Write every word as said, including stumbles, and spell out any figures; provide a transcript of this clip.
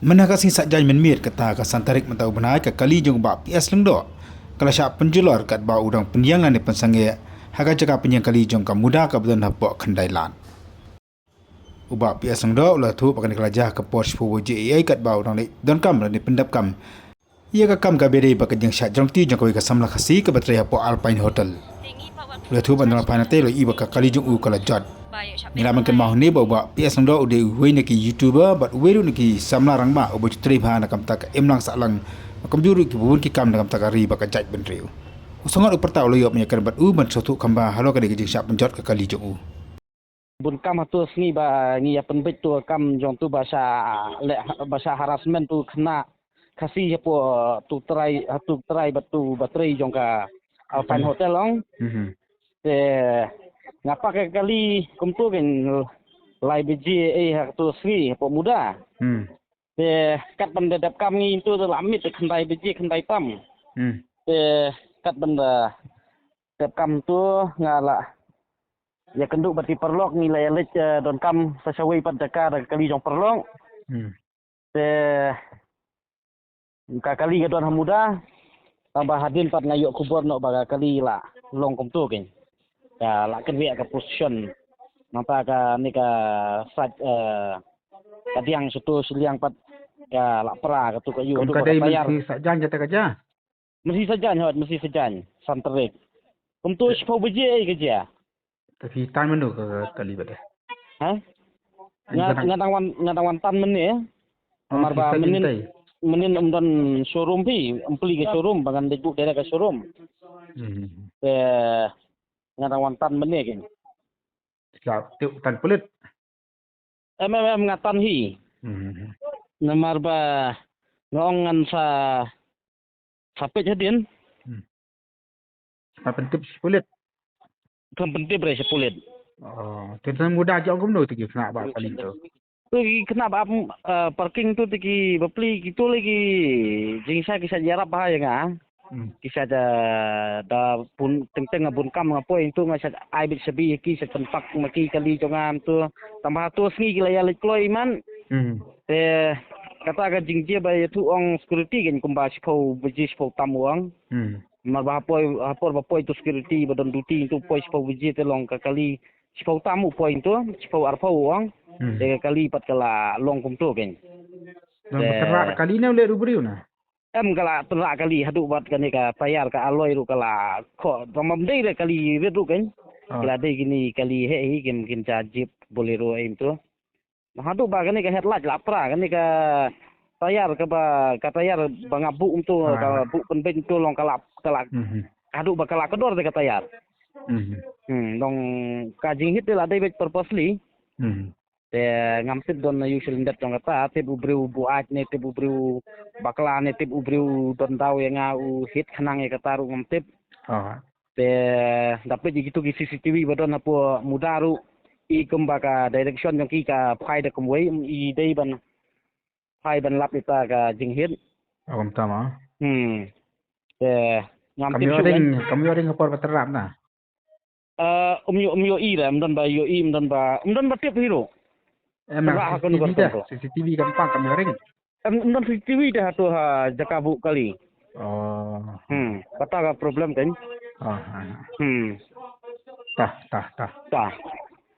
Mynta ka sngi Saitjaiñ mynmiet, kata ka san tarik mynta u bnai, ka kali jong u Bah P S Lyngdoh ka la shah pynjulor katba u dang pynïeng lane pynsangeh ha ka jaka pynïeng kali jong ka MUDA kaba don hapoh Khyndailad. U Bah P S Lyngdoh u la ïathuh ba kane ka la jia ha ka por shiphew baje eiei katba u dang leit donkam lane pyndep kam ïa ka kam kaba ïadei bad ka jingshah jrong kti jong kawei ka samla Khasi kaba trei hapoh Alpine Hotel. U la ïathuh ba ynda la phai na tei u la ïohi ba ka kali jong u ka la jot. Ngi la ban kynmaw hangne ba u Bah P S Lyngdoh u dei uwei na ki YouTuber bad uwei ruh na ki samla rangbah uba ju trei bha na ka bynta ka imlang sahlang, bad kumjuh ruh kiba bun ki kam na ka bynta ka ri bad ka jaitbynriew. U Sangot u pyrta u la ïoh ban ïakren bad u ban sngewthuh kham bha halor kane ka jingshah pynjot ka kali jong u. Bun kam ha tu sngi ba ngi ïa pynbeit tu kam jong tu ba shah leh, ba shah harassment tu khynnah Khasi hapoh tu trai, ha tu trai bad tu ba trei jong ka Alpine Hotel ong. Mhm. Te nga pak ka kali kumtu kan lai baje eiei ha tu sngi hapoh MUDA. Hmm. Te kat ban da dep kam ngi tu la mih te khyndai baje khyndai tam. Hmm. Te kat ban da dep kam tu nga la ïakynduh bad ki paralok ngi la ïaleit, eh, donkam sa shawei pat jaka da ka kali jong paralok. Hmm. Te ka kali ka don ha MUDA. Tang ba hadien pat nga ïoh khubor noh ba ka kali la long kumtu kan. Ka la kynriah ka position. Nangta kane ka sait, eh, ka diang shuh tu shiliang pat ka la pra katu ka ïoh. Kum tu ka ba dei ka tayar. Mynta Saitjaiñ kata ka jia? Mynta Saitjaiñ hot, mynta Saitjaiñ, san tarik. Kumtu shiphew baje eiei ka jia. Te phi tan mynno ka kali bad? Ha? Nga, nga dang wan, nga dang wan tan mynne. Oh, namar ba mynnin, mynnin ym don showroom phi, ym plie ka showroom, ba ngan leit buh direct ka showroom. Hmm. Te nga dang wan tan mynne kan. Sa tip tan pulit. Em, em, em, nga tan hi. Hmm. Namar ba nga ong ngan sa, sa peit hadien. Hmm. Sa pyntip sha pulit. Kan pyntip re sha pulit. Oh, te tang MUDA jong kumno te ki khynnah ba kali tu. Tu ki khynnah ba, eh, parking tu te ki bapli kitu le ki jingshai ki shah ïarap bha ïa nga. Hmm. Ki shah da, da bun teng teng bun kam nga poi tu nga shah ai bit shabi ki shah pynpak ma ki kali jong nga tu. Tang ba tu sngi ki la ïa leit kloi man. Hmm. Te kata ka jingjia ba ïathuh ong security kan kumba shiphew baje shiphew tam u ong. Hmm. Namar ba ha poi, ha por ba poi tu security ba don duty tu poi shiphew baje te long ka kali shiphew tam u poi tu, shiphew arphew u ong. Hmm. Te ka kali pat ka la long kumtu kan. Don ba tyrah kali ne u leh u briew na? Em, ka la tyrah kali haduh bad kane ka tayar ka alloy ruh ka la khoh, tang ba ym dei re kali rit ruh kan. Ah. Ka la dei kine kali heh hi kim, kim cha jeep Bolero em tu. Haduh ba kane ka headlight la pra, kane ka tayar kaba, ka tayar ba nga buh mynta, ah, ka buh pynbeit mynta long ka la, ka la. Mhm. Haduh ba ka la kdor te ka tayar. Mhm. Hmm, long ka jinghit te la dei beit purposely. Mhm. Te ngam tip don aïu sha lyndet jong kata, tip u briew buaid ne tip u briew bakla ne tip u briew don daw ïa nga u hit khnang ïa kata ruh ngam tip. Ah. Te da peit ïa kitu ki C C T V ba don hapoh MUDA ruh i kumba ka direction jong ki ka phai da kumwei, i dei ban phai ban lap ïa kata ka jinghit. Ong kumta ma. Hmm. Te ngam tip shuh. Kam ïoh ring, kam ïoh ring ha por ba tyrap na. Eh, um ïoh, um ïohi re, ym don ba ïohi, ym don ba, ym don ba tip hi ruh. Em, tyrah ha kano ka C C T V de, song ko. C C T V kam pang, kam ïoh ring. Em, ym don C C T V de ha tu ha jaka buh kali. Oh. Hmm, kata ka problem kan. Oh, ah. Hmm. Tah, tah, tah. Tah.